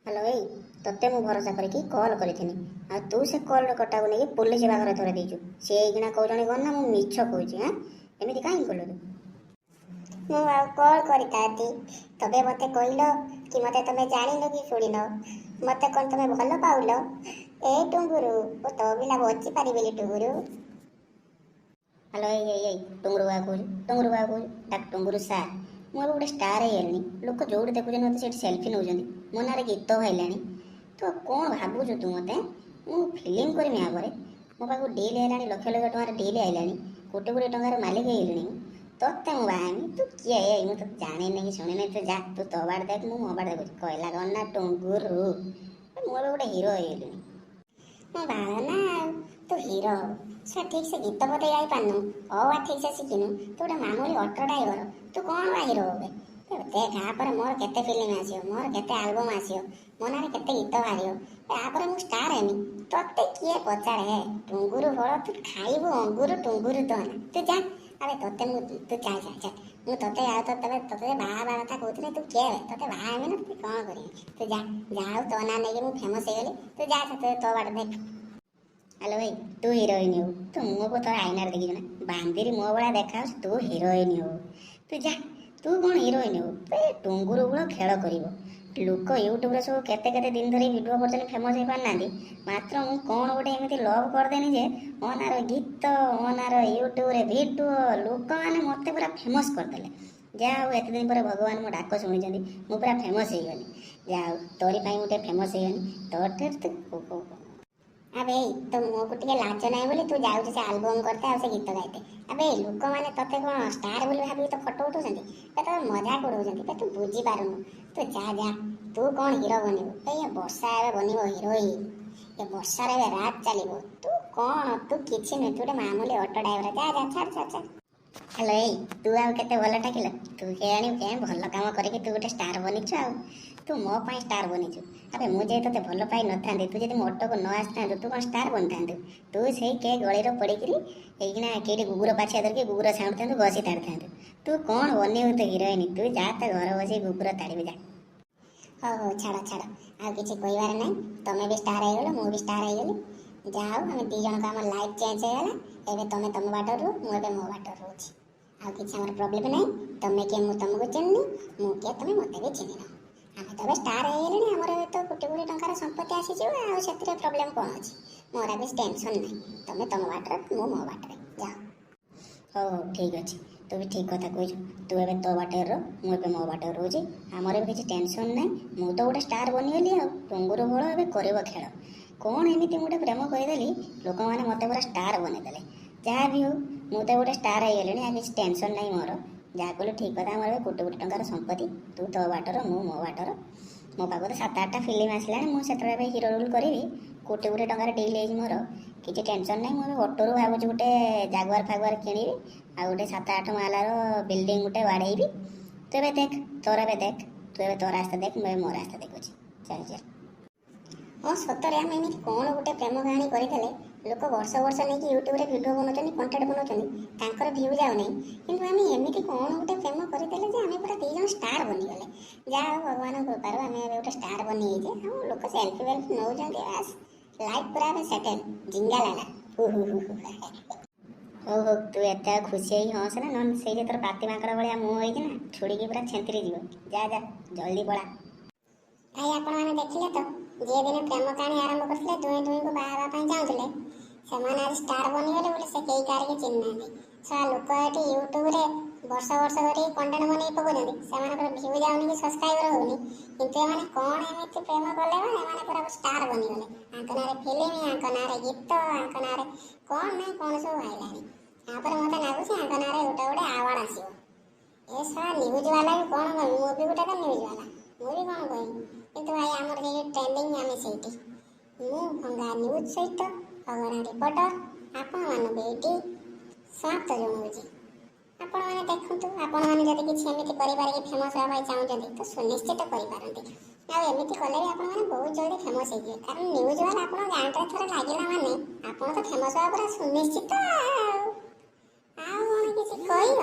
Hello, ଏଇ ତତେ ମୁଁ ଭରସା କରିକି କଲ୍ କରିଥିନି ଆଉ ତୁ ସେ କଲ୍ କଟାକୁ ନେଇକି ପୋଲିସ ପାଖରେ ଧରେଇ ଦେଇଛୁ। ସେ ଏଇକିନା କହୁଛନ୍ତି କ'ଣ ନା ମୁଁ ମିଛ କହୁଛି। ଆଁ, ଏମିତି କାହିଁକି କଲୁ ତୁ? ମୁଁ ଆଉ କ'ଣ କରିଥାନ୍ତି? ତମେ ମୋତେ କହିଲ କି ମୋତେ ତମେ ଜାଣିନ କି ଶୁଣିନ, ମୋତେ କ'ଣ ତମେ ଭଲ ପାଉଲ? ଏ ଟୁଙ୍ଗୁରୁ, ମୁଁ ତୋ ବିନା ବଞ୍ଚି ପାରିବିନି ଟୁଙ୍ଗୁରୁ। ହ୍ୟାଲୋ, ଏଇ ଏଇ ଏଇ, ଟୁଙ୍ଗୁରୁ ବାବୁ କହୁଛୁ, ଟୁଙ୍ଗୁରୁ ବାବୁ କହୁଛୁ, ଡାକ ଟୁଙ୍ଗୁରୁ ସାର୍। ମୁଁ ଏବେ ଗୋଟେ ଷ୍ଟାର୍ ହେଇଗଲିଣି। ଲୋକ ଯୋଉଠି ଦେଖୁଛନ୍ତି, ମୋତେ ସେଇଠି ସେଲ୍ଫି ନେଉଛନ୍ତି। ମୋ ନାଁରେ ଗୀତ ବାହାରିଲାଣି। ତୁ ଆଉ କ'ଣ ଭାବୁଛୁ ତୁ ମୋତେ? ମୁଁ ଫିଲ୍ମ କରିମି ଆପରେ। ମୋ ପାଖକୁ ଡିଲ୍ ହେଲାଣି, ଲକ୍ଷ ଲକ୍ଷ ଟଙ୍କାର ଡିଲ୍ ଆଇଲାଣି। କୋଟି କୋଟି ଟଙ୍କାର ମାଲିକ ହେଇଗଲିଣି ମୁଁ। ତୋତେ ମୁଁ ବାହାହେମି? ତୁ କିଏ? ଏଇ, ମୁଁ ତୋତେ ଜାଣିନି କି ଶୁଣିନି। ତୁ ଯା, ତୁ ତୋ ବାଟ ଦେଖ, ମୁଁ ମୋ ବାଟ ଦେଖୁଛି। କହିଲା କ'ଣ ନା ଟୁଙ୍ଗୁରୁ, ମୁଁ ଏବେ ଗୋଟେ ହିରୋ ହେଇଗଲିଣି। ମୁଁ ବାଳ ନା ଆଉ ତୁ ହିରୋ ହବୁ? ସେ ଠିକ୍ ସେ ଗୀତ ପଦେ ଗାଇପାରୁନୁ, ଅ ଆ ଠିକ୍ ସେ ଶିଖିନୁ। ତୁ ଗୋଟେ ମାମୁଲି ଅଟୋ ଡ୍ରାଇଭର, ତୁ କ'ଣ ବା ହିରୋ ହବେ? ଦେଖ, ଆପରେ ମୋର କେତେ ଫିଲ୍ମ ଆସିବ, ମୋର କେତେ ଆଲବମ୍ ଆସିବ, ମୋ ନାଁରେ କେତେ ଗୀତ ବାହାରିବ। ଆପରେ ମୁଁ ଷ୍ଟାର ହେମି। ତତେ କିଏ ପଚାରେ ହେ ଟୁଙ୍ଗୁରୁ ଫଳ? ତୁ ଖାଇବୁ ଅଙ୍ଗୁରୁ ଟୁଙ୍ଗୁରୁ ତୋ ନା। ତୁ ଯା। ଆବେ ତତେ ମୁଁ, ତୁ ଚାଲ ଚାଲ ଚାଲ। ମୁଁ ତତେ ଆଉ ତତେ ତତେ ବାହା ହେବା କଥା କହୁଥିଲି, ତୁ କିଏ ବେ? ତତେ ବାହା ହେମି ନା ତୁ କ'ଣ କରିବି? ତୁ ଯା ଯା। ଆଉ ତୋ ନାଁ ନେଇକି ମୁଁ ଫେମସ୍ ହେଇଗଲି। ତୁ ଯା, ତୁ ତୋ ବାଟ ଦେଖ। ହ୍ୟାଲୋ ଭାଇ, ତୁ ହିରୋଇନ୍ ହବୁ? ତୁ ମୁହଁକୁ ତୋର ଆଇନାରେ ଦେଖିଛୁ ନା? ବାନ୍ଦିରି ମୋ ଭଳିଆ ଦେଖାଯାଉଛି, ତୁ ହିରୋଇନ୍ ହବୁ? ତୁ ଯା, ତୁ କ'ଣ ହିରୋଇନ୍ ହବୁ? ତୁ ଏ ଟୁଙ୍ଗୁରୁ ଭଳ ଖେଳ କରିବ। ଲୋକ ୟୁଟ୍ୟୁବରେ ସବୁ କେତେ କେତେ ଦିନ ଧରି ଭିଡ଼ିଓ କରୁଛନ୍ତି, ଫେମସ୍ ହେଇପାରୁନାହାନ୍ତି। ମାତ୍ର ମୁଁ କ'ଣ ଗୋଟେ ଏମିତି ଲଭ୍ କରିଦେନି ଯେ ମୋ ନାଁର ଗୀତ, ମୋ ନାଁର ୟୁଟ୍ୟୁବରେ ଭିଡ଼ିଓ, ଲୋକମାନେ ମୋତେ ପୁରା ଫେମସ୍ କରିଦେଲେ। ଯାହା ହଉ, ଏତେ ଦିନ ପରେ ଭଗବାନ ମୋ ଡାକ ଶୁଣିଛନ୍ତି, ମୁଁ ପୁରା ଫେମସ୍ ହେଇଗଲି। ଯାହା ହଉ, ତୋରି ପାଇଁ ମୁଁ ଟିକେ ଫେମସ୍ ହେଇଗଲି। ତୋର ତୁ ଆବେ ଏଇ, ତୋ ମୁହଁକୁ ଟିକେ ଲାଜ ନାହିଁ ବୋଲି ତୁ ଯାଉଛୁ ସେ ଆଲବମ୍ କରତେ ଆଉ ସେ ଗୀତ ଗାଇତେ। ଆବେ, ଲୋକମାନେ ତତେ କ'ଣ ଷ୍ଟାର ବୋଲି ଭାବିକି ତୋ ଫଟୋ ଉଠଉଛନ୍ତି? ଏ ତୋ ମଜାକ ଉଡ଼ଉଛନ୍ତି ବେ, ତୁ ବୁଝିପାରୁନୁ। ତୁ ଯା ଯା, ତୁ କ'ଣ ହିରୋ ବନିବୁ? ଏ ବର୍ଷା ଏବେ ବନିବ ହିରୋଇନ୍। ଏ ବର୍ଷାରେ ଏବେ ରାଜ ଚାଲିବ। ତୁ କ'ଣ? ତୁ କିଛି ନୁହେଁ, ତୁ ଗୋଟେ ମାମୁଲି ଅଟୋ ଡ୍ରାଇଭର। ଯା ଯା, ଛାଡ଼ ଛାଡ଼ ଛାଡ଼। ହ୍ୟାଲୋ ଏଇ, ତୁ ଆଉ କେତେ ଭଲ ଟାକିଲ ତୁ କେଜାଣି? କେଁ ଭଲ କାମ କରିକି ତୁ ଗୋଟେ ଷ୍ଟାର ବନିଛୁ ଆଉ ତୁ ମୋ ପାଇଁ ଷ୍ଟାର ବନିଛୁ। ଆବେ, ମୁଁ ଯଦି ତୋତେ ଭଲ ପାଇ ନଥାନ୍ତି, ତୁ ଯଦି ମୋ ଅଟୋକୁ ନ ଆସିଥାନ୍ତୁ, ତୁ କ'ଣ ଷ୍ଟାର ବନିଥାନ୍ତୁ? ତୁ ସେଇ କେ ଗଳିର ପଡ଼ିକିରି ଏଇକିନା କେଇଠି ଗୁଗୁର ପାଛିଆ ଧରିକି ଗୁଗୁର ସାଉଁଟୁଥାନ୍ତୁ, ଘଷି ତାଡ଼ୁଥାନ୍ତୁ। ତୁ କ'ଣ ବନେଇବୁ ତୁ ହିରୋଇନ୍? ତୁ ଯା, ତା ଘର ବସିକି ଗୁଗୁର ତାଡ଼ିବୁ ଯା। ହଉ ହଉ, ଛାଡ଼ ଛାଡ଼, ଆଉ କିଛି କହିବାର ନାହିଁ। ତମେ ବି ଷ୍ଟାର ହେଇଗଲ, ମୁଁ ବି ଷ୍ଟାର ହେଇଗଲି। ଯାହା ହଉ, ଆମେ ଦୁଇ ଜଣଙ୍କ ଆମ ଲାଇଫ୍ ଚେଞ୍ଜ ହେଇଗଲା। ଏବେ ତମେ ତମ ବାଟରେ ରୁହ, ମୁଁ ଏବେ ମୋ ବାଟରେ ରହୁଛି। ଆଉ କିଛି ଆମର ପ୍ରୋବ୍ଲେମ୍ ନାହିଁ। ତମେ କିଏ ମୁଁ ତମକୁ ଚିହ୍ନିନି, ମୁଁ କିଏ ତମେ ମୋତେ ବି ଚିହ୍ନିନ। ଆମେ ତ ଏବେ ଷ୍ଟାର ହେଇଗଲେଣି। ଆମର ଏବେ ତ କୋଟି କୋଟି ଟଙ୍କାର ସମ୍ପତ୍ତି ଆସିଯିବ, ଆଉ ସେଥିରେ ପ୍ରୋବ୍ଲେମ୍ କ'ଣ ଅଛି? ମୋର ଆଉ କିଛି ଟେନସନ୍ ନାହିଁ। ତମେ ତମ ବାଟରେ, ମୁଁ ମୋ ବାଟରେ, ଯାଅ। ହଉ ହଉ, ଠିକ୍ ଅଛି। ତୁ ବି ଠିକ୍ କଥା କହୁଛୁ। ତୁ ଏବେ ତୋ ବାଟରେ ରହ, ମୁଁ ଏବେ ମୋ ବାଟରେ ରହୁଛି। ଆମର ଏବେ କିଛି ଟେନସନ୍ ନାହିଁ। ମୁଁ ତ ଗୋଟେ ଷ୍ଟାର ବନିଗଲି ଆଉ ଟୁଙ୍ଗୁରୁ ଭଳ ଏବେ କରିବ ଖେଳ। କ'ଣ ଏମିତି ମୁଁ ଗୋଟେ ପ୍ରେମ କରିଦେଲି, ଲୋକମାନେ ମୋତେ ପୁରା ଷ୍ଟାର ବନେଇଦେଲେ। ଯାହା ବି ହଉ, ମୁଁ ତ ଗୋଟେ ଷ୍ଟାର ହେଇଗଲିଣି, ଆଉ କିଛି ଟେନସନ୍ ନାହିଁ ମୋର। ଯାହା କହିଲୁ ଠିକ୍ କଥା। ଆମର ଏବେ କୋଟି କୋଟି ଟଙ୍କାର ସମ୍ପତ୍ତି। ତୁ ତୋ ବାଟର, ମୁଁ ମୋ ବାଟର। ମୋ ପାଖକୁ ତ ସାତ ଆଠଟା ଫିଲ୍ମ ଆସିଲାଣି, ମୁଁ ସେଥିରେ ଏବେ ହିରୋ ରୋଲ୍ କରିବି। କୋଟି କୋଟି ଟଙ୍କାର ଡିଲ୍ ହେଇଛି ମୋର, କିଛି ଟେନସନ୍ ନାହିଁ। ମୁଁ ଏବେ ଅଟୋରୁ ଭାବୁଛି ଗୋଟେ ଜାଗୁଆର ଫାଗୁଆର କିଣିବି ଆଉ ଗୋଟେ ସାତ ଆଠ ମାଲାର ବିଲ୍ଡିଂ ଗୋଟେ ବାଡ଼େଇବି। ତୁ ଏବେ ଦେଖ, ତୋର ଏବେ ଦେଖ, ତୁ ଏବେ ତୋ ରାସ୍ତା ଦେଖ, ମୁଁ ଏବେ ମୋ ରାସ୍ତା ଦେଖୁଛି। ଚାଲ ଚାଲ। ହଁ, ସତରେ ଆମେ ଏମିତି କ'ଣ ଗୋଟେ ପ୍ରେମ କାହାଣୀ କରିଦେଲେ, ଲୋକ ବର୍ଷ ବର୍ଷ ନେଇକି ୟୁଟ୍ୟୁବରେ ଭିଡ଼ିଓ ବନାଉଛନ୍ତି, କଣ୍ଟେଣ୍ଟ ବନାଉଛନ୍ତି, ତାଙ୍କର ଭ୍ୟୁ ଯାଉନାହିଁ। କିନ୍ତୁ ଆମେ ଏମିତି କ'ଣ ଗୋଟେ ପ୍ରେମ କରିଦେଲେ ଯେ ଆମେ ପୁରା ଦୁଇ ଜଣ ଷ୍ଟାର ବନିଗଲେ। ଯାହା ହଉ, ଭଗବାନଙ୍କ କୃପାରୁ ଆମେ ଏବେ ଗୋଟେ ଷ୍ଟାର ବନିଯାଇଛେ ଆଉ ଲୋକ ସେଲ୍ଫି ଫେଲ୍ଫି ନେଉଛନ୍ତି। ବାସ୍, ଲାଇଫ୍ ପୁରା ଏବେ ସେଟେଲ୍, ଜିଙ୍ଗାଲାଲା ହୁ ହୁ ହୁ ହୁ। ହଉ ହଉ, ତୁ ଏତେ ଆଉ ଖୁସି ହେଇକି ହସନା, ନହେଲେ ସେଇ ଯେ ତୋର ପାତି ମାଙ୍କଡ଼ ଭଳିଆ ମୁହଁ ହେଇଛି ନା, ଛୁଡ଼ିକି ପୁରା ଛେନ୍ତିରି ଯିବ। ଯା ଯା, ଜଲ୍ଦି ପଳା। ଭାଇ, ଆପଣମାନେ ଦେଖିଲେ ତ, ଯିଏ ଦିନେ ପ୍ରେମ କାହାଣୀ ଆରମ୍ଭ କରିଥିଲେ, ଦୁହେଁ ଦୁହିଁଙ୍କୁ ବାହା ହେବା ପାଇଁ ଚାହୁଁଥିଲେ, ସେମାନେ ଆଜି ଷ୍ଟାର ବନିଗଲେ ବୋଲି ସେ କେହି କାହାରିକି ଚିହ୍ନିନାହାନ୍ତି। ଶଳା ଲୋକ ଏଠି ୟୁଟ୍ୟୁବରେ ବର୍ଷ ବର୍ଷ ଧରି କଣ୍ଟେଣ୍ଟ ବନେଇ ପକାଉଛନ୍ତି, ସେମାନଙ୍କର ଭ୍ୟୁ ଯାଉନି କି ସବସ୍କ୍ରାଇବର ହଉନି। କିନ୍ତୁ ଏମାନେ କ'ଣ ଏମିତି ପ୍ରେମ କଲେ ବା ଏମାନେ ପୁରା ଷ୍ଟାର ବନିଗଲେ? ଆଙ୍କ ନାଁରେ ଫିଲ୍ମ, ଆଙ୍କ ନାଁରେ ଗୀତ, ଆଙ୍କ ନାଁରେ କ'ଣ ନାହିଁ କ'ଣ ସବୁ ବାହାରିଲାଣି। ତାପରେ ମୋତେ ଲାଗୁଛି ଆଙ୍କ ନାଁରେ ଗୋଟେ ଗୋଟେ ଆୱାର୍ଡ଼ ଆସିବ। ଏ ଶଳା ନ୍ୟୁଜ୍ ବାଲା ବି କ'ଣ କହିବି? ମୁଁ ବି ଗୋଟେ ତ ନ୍ୟୁଜ୍ ବାଲା, ମୁଁ ବି କ'ଣ କହିବି? କିନ୍ତୁ ଭାଇ, ଆମର ସେଇଠି ଟ୍ରେଣ୍ଡିଂ, ଆମେ ସେଇଠି। ମୁଁ ଭଙ୍ଗା ନ୍ୟୁଜ୍ ସହିତ ଅଗଣା ରିପୋର୍ଟର ଆପଣମାନଙ୍କୁ ଏଇଠି ସମାପ୍ତ ଜଣାଉଛି। ଆପଣମାନେ ଦେଖନ୍ତୁ, ଆପଣମାନେ ଯଦି କିଛି ଏମିତି କରିପାରିକି ଫେମସ୍ ହେବା ପାଇଁ ଚାହୁଁଛନ୍ତି ତ ସୁନିଶ୍ଚିତ କରିପାରନ୍ତି। ଆଉ ଏମିତି କଲେ ବି ଆପଣମାନେ ବହୁତ ଜଲ୍ଦି ଫେମସ୍ ହେଇଯିବେ, କାରଣ ନ୍ୟୁଜ୍ ବାଲା ଆପଣଙ୍କ ଗାଁଟାରେ ଥରେ ଲାଗିଲା ମାନେ ଆପଣ ତ ଫେମସ୍ ହେବା ପୁରା ସୁନିଶ୍ଚିତ। ଆଉ ଆଉ କ'ଣ କିଛି କହିବ?